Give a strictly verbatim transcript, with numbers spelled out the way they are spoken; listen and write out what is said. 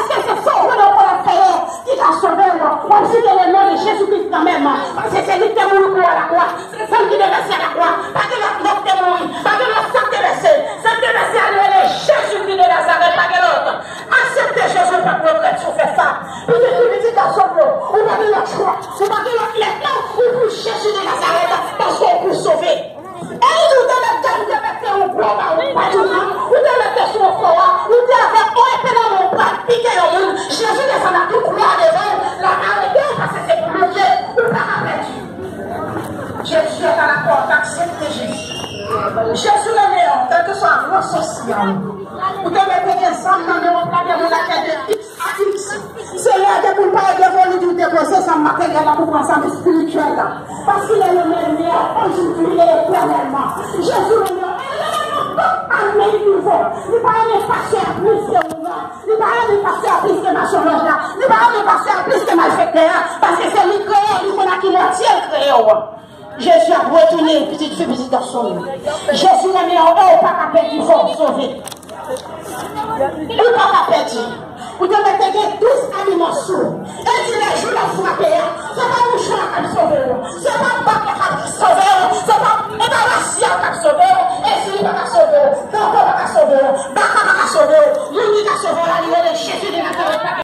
Paske se sove w pou l ap fè yo ki ka sove w. W ap site le non de Jezi Kris kanmenm. Paske se li ki te mouri pou ou alakwa. Se sa ki te vèse alakwa. Pa gen lòt non ki te mouri. Pa gen lòt san ki te vèse. San ki te vèse a li rele Jezi Kris de Nazarèt. Pa gen lòt. Aksepte Jezi, pèp mwen, prèt sou fè sa. Pitit fi, pitit gason m yo, ou pa gen lòt chwa. Ou pa gen lòt lèt non. Ou pou Jezi de Nazarèt. Paske ou pou sove. E li di, ou te mèt gad, ou te mèt fè yon gwo ba ou, pa di ou, ou te mèt sou yon fò a, ou te avèk yon epe nan men w, ou pral pike yon moun. Jezi desann ak yon kwa devan w, l ap arete w, paske se pou nou l ye, ou pa ka pèdi. Jésus est à la porte, aksepte Jezi. Jezi renmen w, kèlkeswa gwo sousi a w. Ou te mèt gen zam nan men w, ou pa gen moun ak de X a X. Senyè a gen pou l parèt devan w, li di w depoze zam materyèl la pou pran zam espirityèl la. Paske il est le même hier, aujourd'hui et éternellement. Jezi renmen w. E li renmen nou tout a menm nivo. Li pa renmen pastè a plis ke ou non. Li pa renmen pastè a plis ke mason lòj la. Li pa renmen pastè a plis ke malfektè a. Paske se li kreye w, li konn a ki mantye l kreye w. Jezi ap retounen, pitit fi, pitit gason m yo. Jezi renmen w, e ou pa ka pèdi fò w sove. Ou pa ka pèdi. Ou te mèt gen douz aliman sou ou. E di lè jou la frape a, se pa mouchwa a k ap sove w. Se pa bak la k ap sove